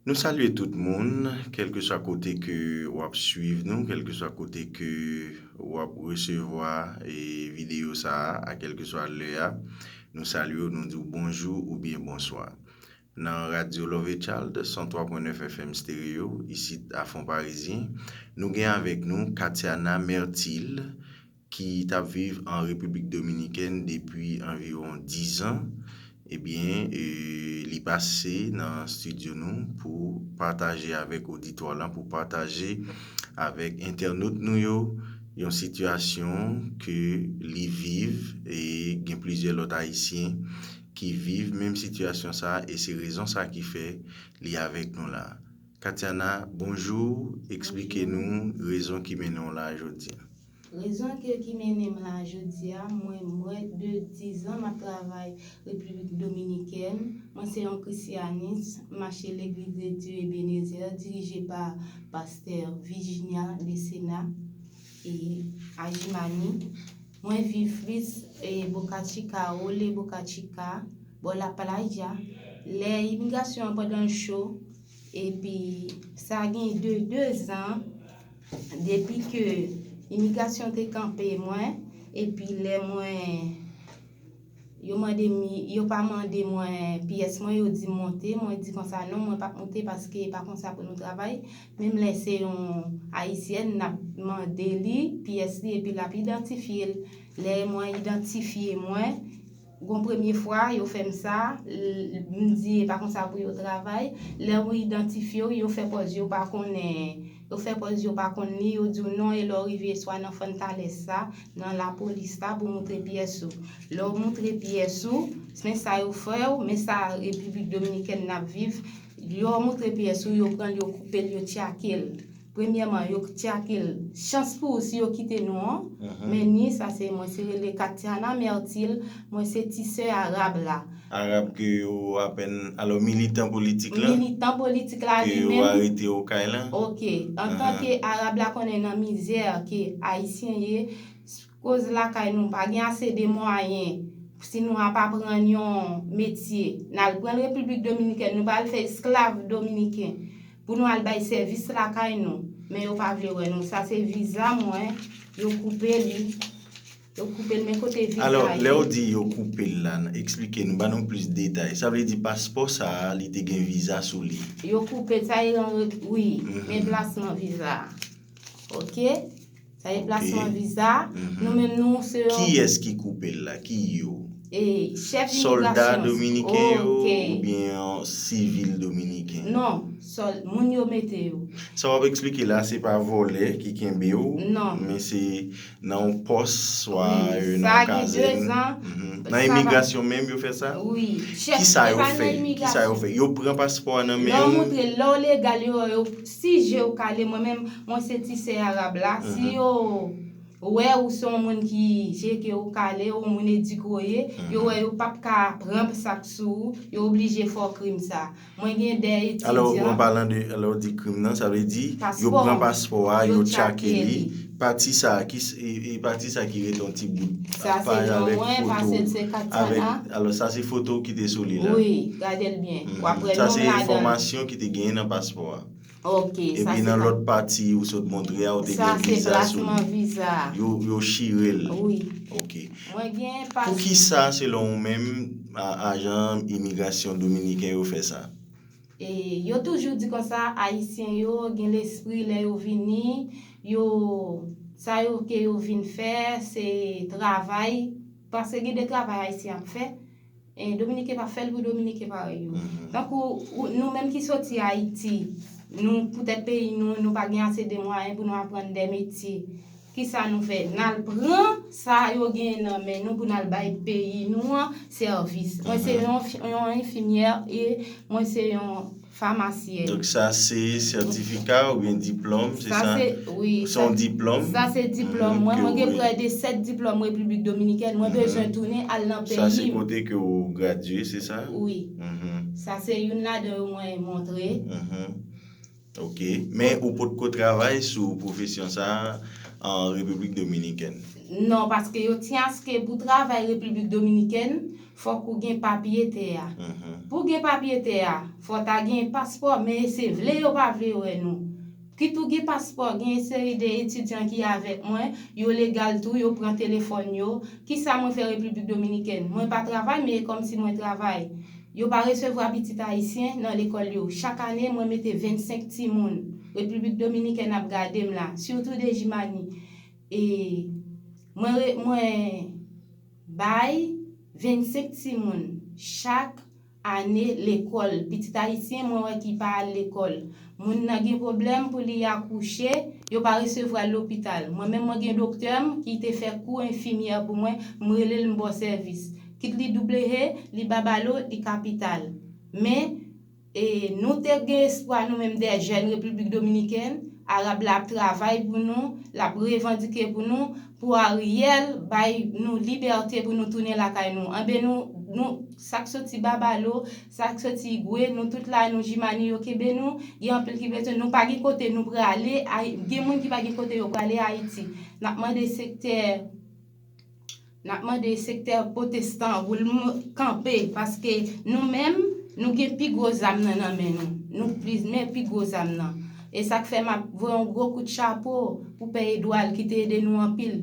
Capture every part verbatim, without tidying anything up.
Nou salye tout moun, kèlkeswa kote ke w ap swiv nou, kèlkeswa kote ke w ap resevwa e videyo sa a, a kèlkeswa lè a. Nou salye w, nou di w bonjou oubyen bonswa. Nan Radyo Love Child, san twa pwen nèf F M Stereo, isit a Fon Parizyen, nou gen avèk nou Katiana Mertil, ki t ap viv an Repiblik Dominikèn depi anviwon diz an. Ebyen, e, li pase nan estidyo nou pou pataje avèk oditwa lan, pou pataje avèk entènot nou yo, yon sitiyasyon ke li viv, e gen plizyè lòt Ayisyen ki viv menm sitiyasyon sa a, e se rezon sa ki fè li avèk nou la. Katiana, bonjou, eksplike nou rezon ki mennen w la jodi a. Rezon ke ki mennen m la jodi a, mwen, mwen de diz an m ap travay Repiblik Dominikèn. Mwen se yon krisyanis, m mache Legliz de Dieu Ebenezer, dirije pa pastè Virginia Decena e Ajimani. Mwen viv plis e Boca Chica, Ole Boca Chica, bò La Playa. Lè imigrasyon an pandan l cho, epi sa gen de, de zan depi ke imigrasyon te kanpe mwen, epi lè mwen, yo mande m, yo pa mande mwen pyès mwen, yo di m monte, mwen di konsa non, mwen p ap monte paske e pa konsa pou nou travay. Menm lè se yon Ayisyèn, n ap mande li pyès li epi l ap idantifye l. Lè mwen idantifye mwen, gon premye fwa, yo fè m sa, l-, m di e pa konsa pou yo travay. Lè ou idantifye w, yo fè pòz yo pa konnen, yo fè pòz yo pa konn li, yo di w non, e lè w rive swa nan Fontales sa, nan lapolis la pou moutre pyès ou. Lè w moutre pyès ou, men sa yo fè w, men sa Repiblik Dominikèn n ap viv. Lè w moutre pyès ou, yo pran l, yo koupe l, yo tchake l. Premyèman, yo tchake l. Chans pou ou si yo kite nou an, men ni sa se mwen, se rele Katiana Mertil, mwen se ti sè Arab la. Arab ke yo apèn, alò militan politik la, Militan politik la ke li yo menm. Arete Okay lan. Ok, antanke Arab la konnen nan mizè ke Ayisyen ye, koz lakay nou pa gen ase de mwayen, si nou ap aprann yon metye, n al pran l Repiblik Dominikèn, nou pa al fè esklav dominiken pou nou al bay sèvis lakay nou. Men yo pa vle wè nou. Sa se viza mwen, yo koupe li. Yo koupe l, men kote viza Alò, lè yo di yo koupe l la, eksplike nou, ba nou plis detay. Sa vle di paspò sa a, li te gen viza sou li. Yo koupe sa, e wi, men plasman viza. Ok? Sa e plasman viza. Nou menm nou se yon Kiyès ki koupe l la? Ki yo? E, chèf Sòlda imigrasyon. Dominiken yo Ok. Oubyen sivil dominiken? Non, sòl, moun yo mete yo. Sa w ap eksplike la, se pa vòlè ki kenbe w, Non. Men se nan yon pòs, swa Wi, e, nan sa yon gen de kazèn. Zan, Mhm. Nan sa va- imigrasyon menm yo fè sa? Wi, chèf Kisa yo pa nan fè? Kisa yo imigrasyon. Fè? Yo pran paspò a nan men Lè w w? Montre, lè w legal, yo, yo, si je w kale, mwen menm, mwen se ti sè Arab la, si Mhm. yo wè ou se yon moun ki je ke ou kale, ou moun edike w ye, yo Mhm. wè yo p ap ka pran sa k sou ou, yo oblije fè w krim sa. Mwen gen de Alò, etidyan. An palan de, alò, di krim nan, sa vle di, yo Paspò. Pran paspò a, Yo yo tchake tchake li. Li. Pati sa a, ki s-, e, e pati sa a ki rete yon ti bout Sa se paj non avèk mwen, foto, pase l se avèk, Katiana. Alò, sa se foto ki te sou li la. Wi, gade l byen. W ap Mhm. wè Sa non se m ladan l. enfòmasyon ki te genyen nan paspò a. Ok, sa Epi se nan pa- lòt pati ou sot montre a, ou te Sa gen se viza sou plasman li. Viza. Yo, yo chire l. Wi. Ok. Mwen gen pas- Poukisa, selon ou menm, a, ajan imigrasyon dominiken yo fè sa? E, yo toujou di konsa, Ayisyen yo gen lespri lè yo vini, yo, sa yo ke yo vin fè, se travay, paske gen de travay Ayisyen ap fè, e, Dominiken pa fè l pou Dominiken parèy yo. Mhm. Tankou ou, nou menm ki soti Ayiti, nou poutèt peyi nou, nou pa gen ase de mwayen pou nou aprann de metye. Kisa nou fè? N al pran sa yo genyen nan men nou pou n al bay peyi nou an sèvis. Mwen se Mhm. yon fi-, yon enfimyè e mwen se yon famasyèn. Donk sa se sètifika oubyen diplòm, se Sa sa? se, wi, Se yon sa, diplòm? sa se diplòm Mhm, mwen. ke Mwen gen ou prè de sèt diplòm Repiblik Dominikèn. Mwen Mhm. bezwen tounen al nan Sa se peyi m. kote ke ou gradye, se sa? Wi. Mhm. Sa se youn ladan yo mwen montre. Mhm. Ok. Men ou potko travay sou pwofesyon sa a an Repiblik Dominikèn? Non, paske yo tyen aske pou travay Repiblik Dominikèn, fòk ou gen papye tè a. Pou gen papye tè a, fò ta gen paspò, men se vle yo pa vle yo wè nou. Kit ou gen paspò, gen seri de etidyan ki avèk mwen, yo legal tou, yo pran telefòn yo. Kisa mwen fè Repiblik Dominikèn? Mwen pa travay, men e kòmsi mwen travay. Yo pa resevwa pitit ayisyen nan lekòl yo. Chak ane, mwen mete vennsenk timoun. Repiblik Dominikèn ap gade m la, sitou de Jimani. E mwen, re- mwen bay vennsenk timoun chak ane lekòl. Pitit ayisyen, mwen wè ki pa al lekòl. Moun nan gen pwoblèm pou li akouche, yo pa resevwa l lopital. Mwen menm, mwen gen doktè m ki te fè kou enfimyè pou mwen, m rele l, m ba w sèvis. Kit li W H, li Babalo, li Kapital. Men, e, nou te gen espwa nou menm de jèn Repiblik Dominikèn, Arab la ap travay pou nou, l ap revandike pou nou, pou Ariel bay nou libète pou nou tounen lakay nou. Anben nou, nou, sa k soti Babalo, sa k soti Igwe, nou tout la, nou Jimani, yo kenbe nou, gen anpil ki bezwen, nou pa gen kote nou prale, Ay- gen moun ki pa gen kote yo prale Ayiti. N ap mande sektè N ap mande sektè pwotestan pou l m- kanpe, paske nou menm, nou gen pi gwo zam nan nan men nou. Nou plis men pi gwo zam nan. E sa k fè m ap voye yon gwo kout chapo pou Pè Edward ki te ede nou anpil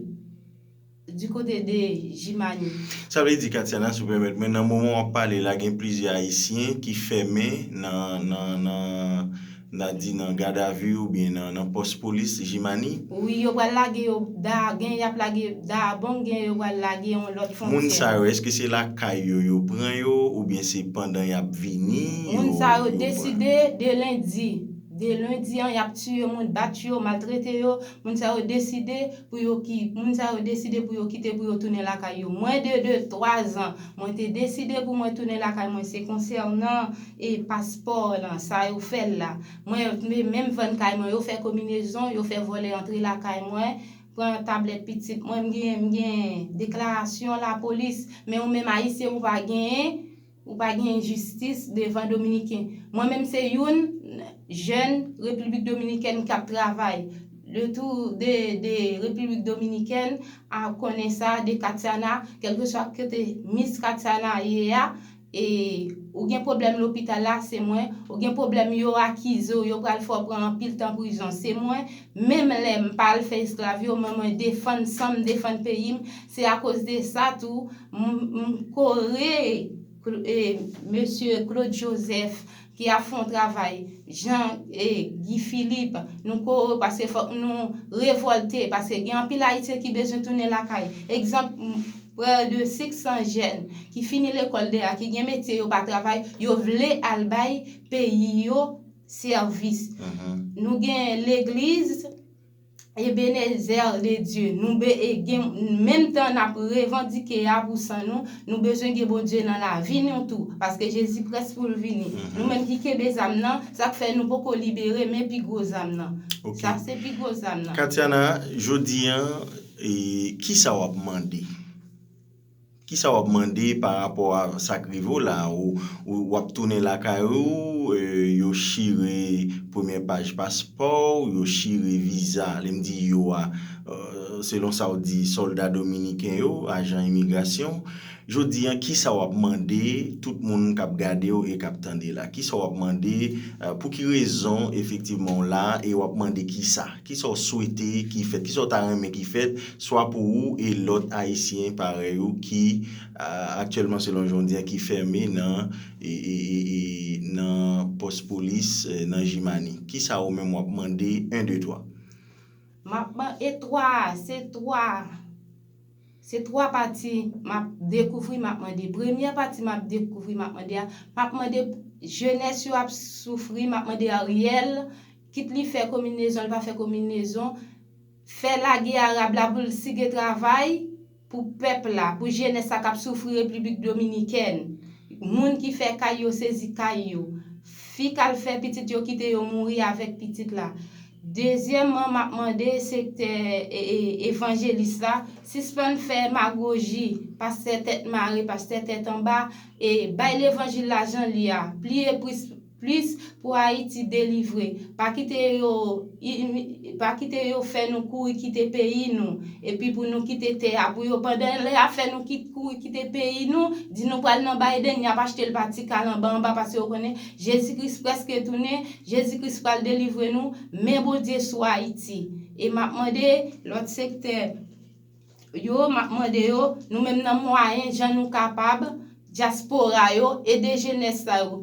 di kote de Jimani. Sa vle di, Katiana, si w pèmèt mwen, nan moman w ap pale la, gen plizyè Ayisyen ki fèmen nan, nan, nan, nan, di nan gadavi oubyen nan, nan pòs polis Jimani? Wi, yo pral lage yo da, gen y ap lage Dahab, gen yo pral lage yon lòt fwontyè. Moun sa yo, èske se lakay yo yo pran yo, oubyen se pandan y ap vini? Moun sa yo deside de lendi. De lendi an, y ap tiye moun, bat yo, maltrete yo. Moun sa yo deside pou yo ki, moun sa yo deside pou yo kite, pou yo tounen lakay yo. Mwen de, de twa zan, mwen te deside pou mwen tounen lakay mwen. Se konsènan e paspò lan, sa yo fè l la. Mwen, men- menm vann kay mwen, yo fè kominezon, yo fè vòlè antre lakay mwen, pran tablèt pitit mwen, m gen, m gen deklarasyon lapolis. Men ou menm Ayisyen, ou pa genyen, ou pa genyen jistis devan Dominiken. Mwen menm se youn jèn Repiblik Dominikèn k ap travay. Le tour de, de Repiblik Dominikèn a konnen sa de Katiana, kèlkeswa kote Miss Katiana ye a, e ou gen pwoblèm lopital la, se mwen. Ou gen pwoblèm, yo akize w, yo pral fè w pran anpil tan prizon, se mwen. Menm lè m pa al fè esklav yo, men mwen defann san m, defann peyi m. Se akoz de sa tou, m, m kore Cl- e, mesye Claude Joseph ki ap fè yon travay, Jean e Guy Philippe, nou kore paske fòk nou revòlte, paske gen anpil Ayisyen ki bezwen tounen lakay. Egzanp, m- prè de senk san jèn ki fini lekòl deja, ki gen metye, yo pa travay, yo vle al bay peyi yo sèvis. Nou gen legliz Ebenezer de Dye. Nou be, e gen, menm tan n ap revandike a pou san nou, nou bezwen gen Bondye nan lavi nou tou, paske Jezi près pou l vini. Nou menm ki kenbe zam nan, sa k fè nou poko libere, men pi gwo zam nan. Ok. Sa se pi gwo zam nan. Katiana, jodi an, e, kisa w ap mande? Kisa w ap mande pa rapò a sa k rive w la? Ou, ou, w ap tounen lakay ou, e, yo chire premyè paj paspò w, yo chire viza, lè m di yo a, e, selon sa w di, sòlda dominiken yo, ajan imigrasyon. Jodi an, kisa w ap mande tout moun k ap gade w e k ap tande la? Kisa w ap mande, e, pou ki rezon efektivman w la e w ap mande kisa? Kisa w swete ki fèt? Kisa w ta renmen ki fèt, swa pou ou e lòt Ayisyen parèy ou ki, a, aktyèlman, selon jan w di a, ki fèmen nan, e, e, e, e, nan pòs polis, e, nan Jimani? Kisa ou menm w ap mande? En, de, twa. M ap man- e twa, se twa. Se twa pati m ap dekouvri, m ap mande. Premyè pati m ap dekouvri, m ap mande a, m ap mande jenès yo ap soufri, m ap mande Ariel, kit li fè konbinezon, li pa fè konbinezon, fè lagè Arab la pou l sige travay pou pèp la, pou jenès la k ap soufri Repiblik Dominikèn. Moun ki fè kay yo sezi kay yo. Fi k al fè pitit yo kite yo mouri avèk pitit la. Dezyèmman, m ap mande sektè e, e, evanjelis la, sispann fè magoji, pastè tèt mare, pastè tèt anba, e bay levanjil la jan li a, pli epris, plis pou Ayiti delivre. Pa kite yo, pa kite yo fè nou kouri kite peyi nou, epi pou nou kite tè a pou yo. Pandan lè y ap fè nou kit, kouri kite peyi nou, di nou pral nan Biden, y ap achte l pa ti kal anba anba, paske yo konnen Jezi Kris prèske tounen, Jezi Kris pral delivre nou, men Bondye sou Ayiti. E m ap mande lòt sektè yo, m ap mande yo, nou menm nan mwayen jan nou kapab, dyaspora yo, ede jenès sa yo.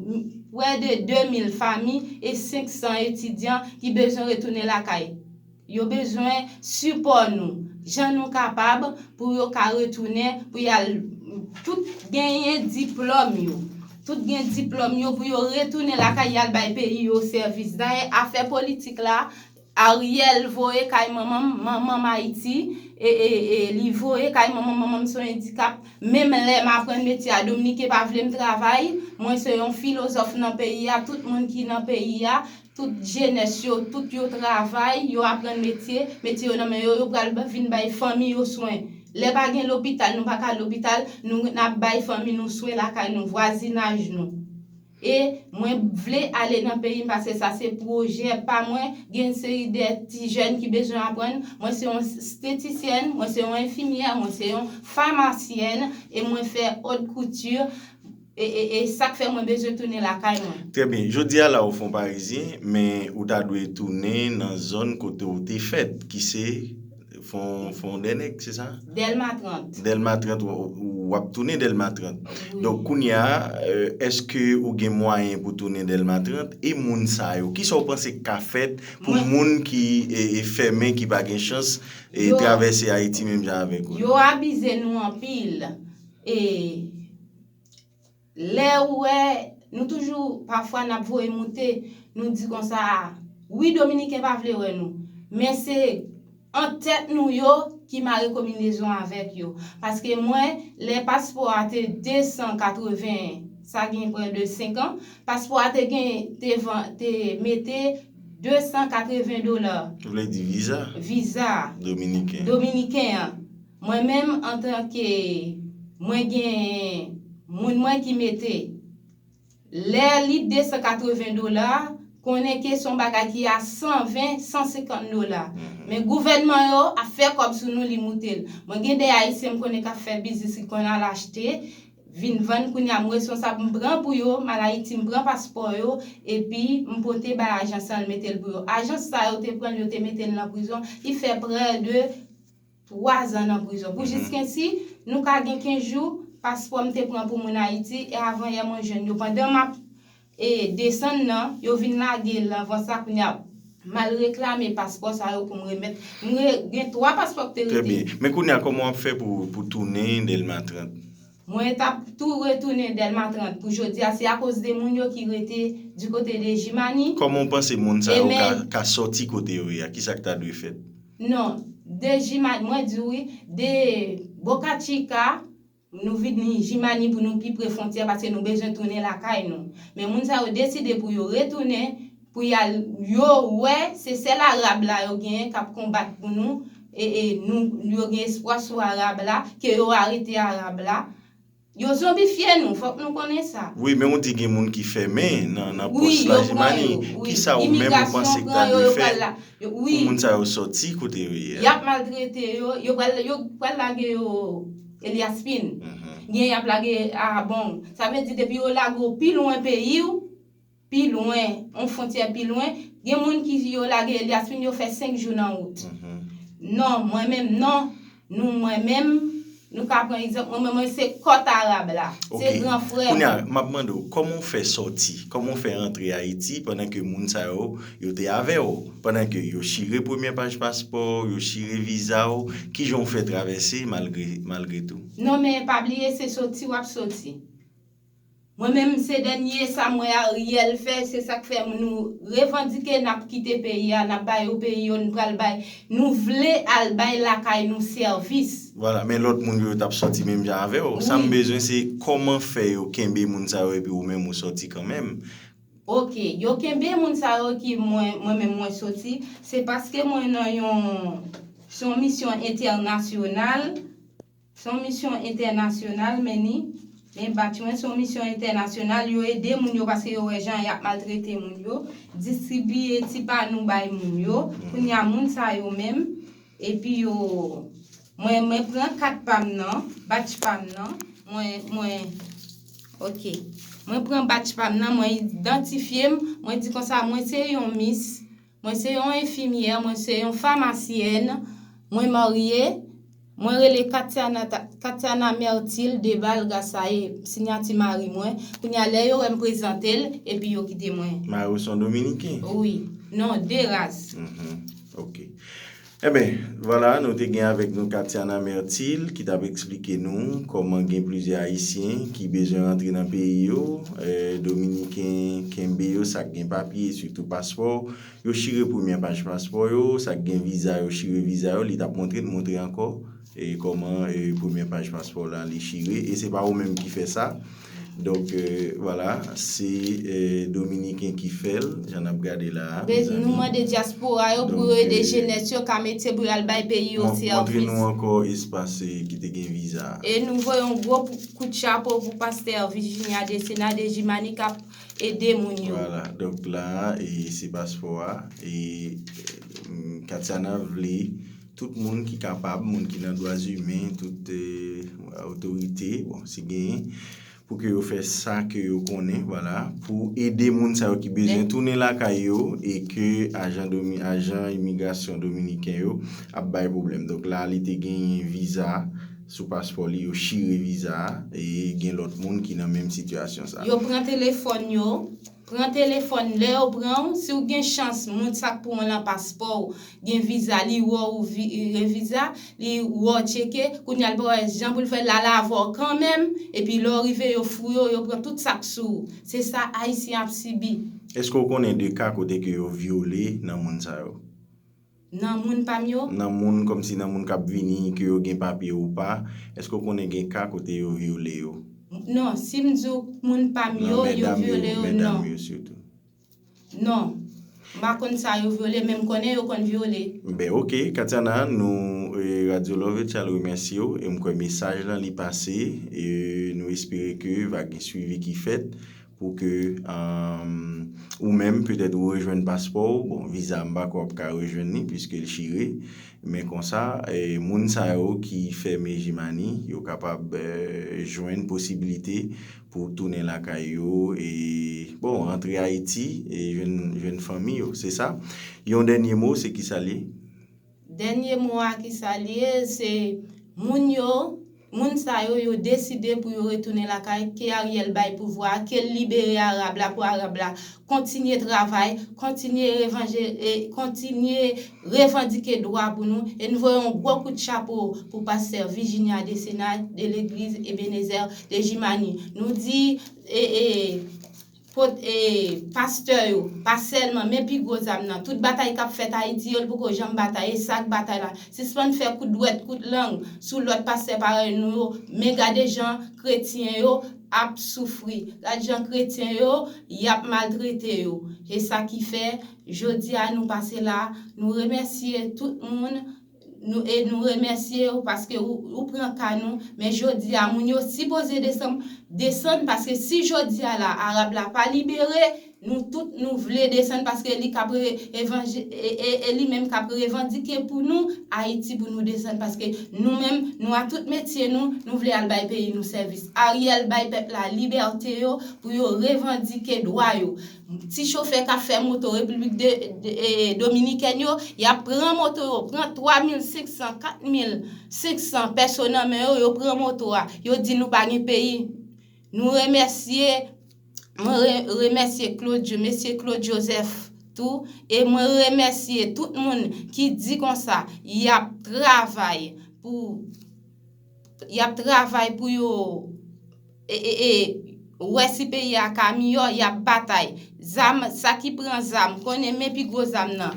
Prè de de mil fanmi e senk san etidyan ki bezwen retounen lakay. Yo bezwen sipò nou, jan nou kapab, pou yo ka retounen, pou y al tout genyen diplòm yo. Tout gen diplòm yo pou yo retounen lakay y al bay peyi yo sèvis. Dayè, afè politik la, Ariel voye kay manman m, manman m Ayiti, e, e, e li voye kay manman m, manman m se yon andikap. Menm lè m aprann metye a, Dominiken pa vle m travay. Mwen se yon filozòf nan peyi a, tout moun ki nan peyi a, tout jenès yo, tout yo travay, yo aprann metye, metye yo nan men yo, yo pral ba- vin bay fanmi yo swen. Lè pa gen lopital, nou pa ka al lopital, nou n ap bay fanmi nou swen lakay nou, vwazinaj nou. E mwen vle ale nan peyi m, paske sa se pwojè pa mwen. Gen seri de ti jèn ki bezwen aprann. Mwen se yon estetisyèn, mwen se yon enfimyè, mwen se yon famasyèn, e mwen fè haute couture. E, e, e sa k fè mwen bezwen tounen lakay mwen. Trè byen. Jodi a la ou fè yon parizyen, men ou ta dwe tounen nan zòn kote ou te fèt, ki se Fon, Fondènèg, se sa? Dèlma trant. Dèlma trant, w, w ap tounen Dèlma trant. Wi. Donk, kounye a, euh, èske ou gen mwayen pou tounen Dèlma trant? E moun sa yo, kisa w panse k ka fèt pou Mwen- moun ki e, e fèmen, ki pa gen chans e Yo- travèse Ayiti menm jan avèk ou? Yo abize nou anpil. E Lè ou wè, nou toujou, pafwa n ap voye moute, nou di konsa, wi, Dominiken pa vle wè nou. Men se antèt nou yo ki mare konbinezon avèk yo. Paske mwen, lè paspò a te de san katreven, sa gen prè de senk an, paspò a te gen, te van, te mete de san katreven dola. Ou vle di viza? Viza. Dominiken. Dominiken an. Mwen menm, antanke mwen gen moun mwen ki mete, lè li de san katreven dola, konnen ke se yon bagay ki a san ven, san senkant dola. Mhm. Men gouvènman yo ap fè kòb sou nou, li moute l. Mwen gen de Ayisyen m konnen k ap fè biznis, ki konn al achte, vin vann, kounye a m responsab, m pran pou yo, m al Ayiti, m pran paspò yo, epi m pote bay ajans lan, l mete l pou yo. Ajans sa yo te pran l, yo te mete l nan prizon, li fè prè de twa zan nan prizon. Pou Mhm. jiskensi, nou ka gen kenz jou, paspò m te pran pou moun Ayiti, e avan yè mwen jwenn yo. Pandan m ap, e, desann nan, yo vin lage l anvan sa, kounye a, m al reklame paspò sa yo pou m remèt. M re, gen twa paspò k te Trè rete. byen. Men kounye a, kòman w ap fè pou, pou tounen Dèlma trant? Mwen t ap tou retounen Dèlma trant pou jodi a. Se akoz de moun yo ki rete di kote de Jimani. Kòman w panse moun sa E yo ka, men- ka sòti kote yo ye a? Kisa k ta dwe fèt? Non, de Jimani, mwen di w wi, de Boca Chica, nou vini Jimani pou nou pi pre fwontyè paske nou bezwen tounen lakay nou. Men moun sa yo deside pou yo retounen, pou y al, yo wè, se sèl Arab la yo genyen k ap konbat pou nou, e, e nou, yo gen espwa sou Arab la, ke yo arete Arab la. Yo zonbifye nou, fòk nou konnen sa. Wi, men ou di gen moun ki fèmen nan, nan Wi, pòs yo pran Lajimani. yo, wi. Kisa ou menm ou Imigrasyon panse k ta pran yo, dwe yo fè pral la. Yo, wi. pou moun sa yo sòti kote yo ye a? Y ap maltrete yo, yo pral, yo pral lage yo Elias Pin. Mhm. Gen y ap lage a Bong. Sa vle di depi yo lage w pi lwen peyi w, pi lwen, yon fwontyè pi lwen, gen moun ki yo lage Elias Pin, yo fè senk jou nan wout. Mhm. Non, mwen menm non. Nou, mwen menm, nou ka pran egzanp, mwen menm, mwen se kòt Arab la. Se Ok. gran frè Kounye a, mwen. m ap mande w, kòman w fè sòti? Kòman w fè rantre Ayiti pandan ke moun sa yo, yo te avè w? Pandan ke yo chire premye paj paspò w, yo chire viza w, kijan w fè travèse malgre, malgre tou? Non, men pa bliye, se soti w ap soti. Mwen menm, se dènye sa m wè Ariel fè, se sa k fè nou revandike n ap kite peyi a, n ap ba yo peyi yo, n pral bay, nou vle al bay lakay nou sèvis. Vwala, men lòt moun yo, yo t ap sòti menm jan avè w. Sa m Wi. bezwen, se kòman fè yo kenbe moun sa yo epi ou menm ou sòti kanmenm. Ok, yo kenbe moun sa yo ki mwen, mwen menm mwen sòti, se paske mwen nan yon, se yon misyon entènasyonal, se yon misyon entènasyonal, men ni, Men batch mwen se yon misyon entènasyonal, yo ede moun yo paske yo wè jan y ap maltrete moun yo, distribiye ti pano bay moun yo. Kounye a moun sa yo menm, epi yo, mwen, mwen pran kat pa m nan, batch pa m nan, mwen, mwen, ok. Mwen pran batch pa m nan, mwen idantifye m, mwen di konsa, mwen se yon mis, mwen se yon enfimyè, mwen se yon famasyèn, mwen marye, mwen rele Katiana, Katiana Mertil Debal Gasaye, siyati mari mwen. Kounye a, lè yo wè m prezante l, epi yo kite mwen. Mari w se yon Dominiken? Wi. Non, de ras. Mhm. Ok. Enben, vwala, nou te gen avèk nou Katiana Mertil ki t ap eksplike nou kòman gen plizyè Ayisyen ki bezwen rantre nan peyi yo, eh, Dominiken kenbe yo, sa k gen papye, sitou paspò, yo chire premyè paj paspò yo, sa k gen viza, yo chire viza yo, li t ap montre n, montre ankò, e kòman, e, premyè paj paspò la, li chire, e se pa ou menm ki fè sa. Donk, e, vwala, se, e, Dominiken ki fè l, jan n ap gade la a, mezanmi. Nou mande dyaspora yo pou yo ede jenès yo ka mete pou y al bay peyi yo sèvis. Donk, montre nou ankò espas, e, ki te gen viza a. E nou voye yon gwo pou- kout chapo pou pastè Virginia Desena de Jimani k ap ede moun yo. Vwala, donk la, e se paspò a, e, e, Katiana vle tout moun ki kapab, moun ki nan dwa imen, tout, e, otorite, bon, si genyen, pou ke yo fè sa ke yo konnen, vwala, pou ede moun sa yo ki bezwen tounen lakay yo e ke ajan domi-, ajan imigrasyon dominiken yo ap bay pwoblèm. Donk la, li te genyen viza sou paspò li, yo chire viza a, e gen lòt moun ki nan menm sitiyasyon sa. Yo pran telefòn yo, pran telefòn, lè yo pran w, si w gen chans, moun sa k pran w lan paspò w, gen viza, li wè w vi- gen viza, li wè w tcheke, kounye a l pa wè jan pou l fè, l al avè w kanmenm, epi lè w rive, yo fouye w, yo pran tout sa k sou ou. Se sa Ayisyen ap sibi. Èske w konnen de ka kote ke yo vyole nan moun sa yo? Nan moun pa m yo? Nan moun, kòmsi nan moun k ap vini, ke yo gen papye ou pa, èske w konnen gen ka kote yo vyole yo? Non, si m di w moun pa m yo, yo vyole yo, non. Nan medam yo, medam yo sitou. Non. M pa konn sa yo vyole, men m konnen yo konn vyole. Ben, ok, Katiana, nou, e, Radio Love Child remèsye w, e m kwè mesaj lan li pase, e nou espere ke va gen swivi ki fèt pou ke, um, ou menm, petèt ou rejwenn paspò w, bon, viza m pa kwè w ap ka rejwenn li, piske l chire, men konsa, e, moun sa yo ki fèmen Jimani, yo kapab, e, jwenn posibilite pou tounen lakay yo, e, bon, rantre Ayiti, e jwenn, jwenn fanmi yo, se sa. Yon dènye mo, se ki sa l ye? Dènye mo a ki sa l ye, se moun yo, moun sa yo, yo deside pou yo retounen lakay, ke Ariel bay pouvwa a, ke l libere Arab la pou Arab la kontinye travay, kontinye revanje-, e, kontinye revandike dwa pou nou, e nou voye yon gwo kout chapo pou pastè Virginia Desena de legliz Ebenezer de Jimani. Nou di, e, e, pot-, e, pastè yo, pa sèlman, men pi gwo zam nan. Tout batay k ap fèt Ayiti yo, l poko janm batay, e sa k batay la. Sispann fè kout dwèt, kout lang sou lòt pastè parèy nou yo, men gade jan kretyen yo ap soufri. Gade jan kretyen yo, y ap maltrete yo. E sa ki fè, jodi a nou pase la, nou remèsye tout moun, nou, e nou remèsye w paske ou, ou pran ka nou, men jodi a, moun yo sipoze desann, desann, paske si jodi a la, Arab la pa libere, nou tout nou vle desann paske li k ap re-, evanji-, e, e, e li menm k ap revandike pou nou, Ayiti pou nou desann, paske nou menm, nou a tout metye nou, nou vle al bay peyi nou sèvis. Ariel bay pèp la libète yo pou yo revandike dwa yo. Ti chofè k ap fè moto Repiblik de, de, e, Dominikèn yo, y ap pran moto yo, pran twa mil senk san, kat mil senk san pèso nan men yo, yo pran moto a, yo di nou pa gen peyi. Nou remèsye, mwen re-, remèsye Claude, mesye Claude Joseph tou, e mwen remèsye tout moun ki di konsa, y ap travay pou, y ap travay pou yo, e, e, e, wè si peyi a ka miyò, y ap batay. Zam, sa ki pran zam, konnen men pi gwo zam nan.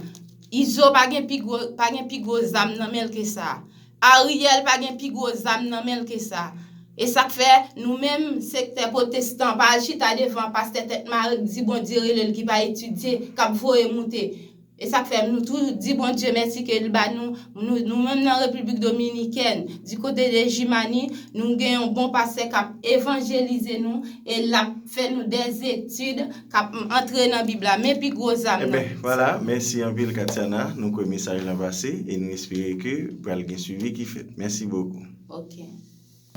Izo pa gen pi gwo, pa gen pi gwo zam nan men l ke sa. Ariel pa gen pi gwo zam nan men l ke sa. E sa k fè, nou menm, sektè pwotestan, pa al chita devan pastè tèt mare k di Bondye rele l, ki pa etidye, k ap voye moute. E sa k fè nou tou di Bondye mèsi ke l ba nou, nou, nou menm nan Repiblik Dominikèn, di kote de Jimani, nou gen yon bon pastè k ap evanjelize nou e l ap fè nou dèzetid k ap antre nan Bib la. Men pi gwo zam nan. Ebyen, vwala, mèsi anpil Katiana. Nou kwè mesaj lan pase e nou espere ke pral gen swivi ki fèt. Mèsi bokou. Ok.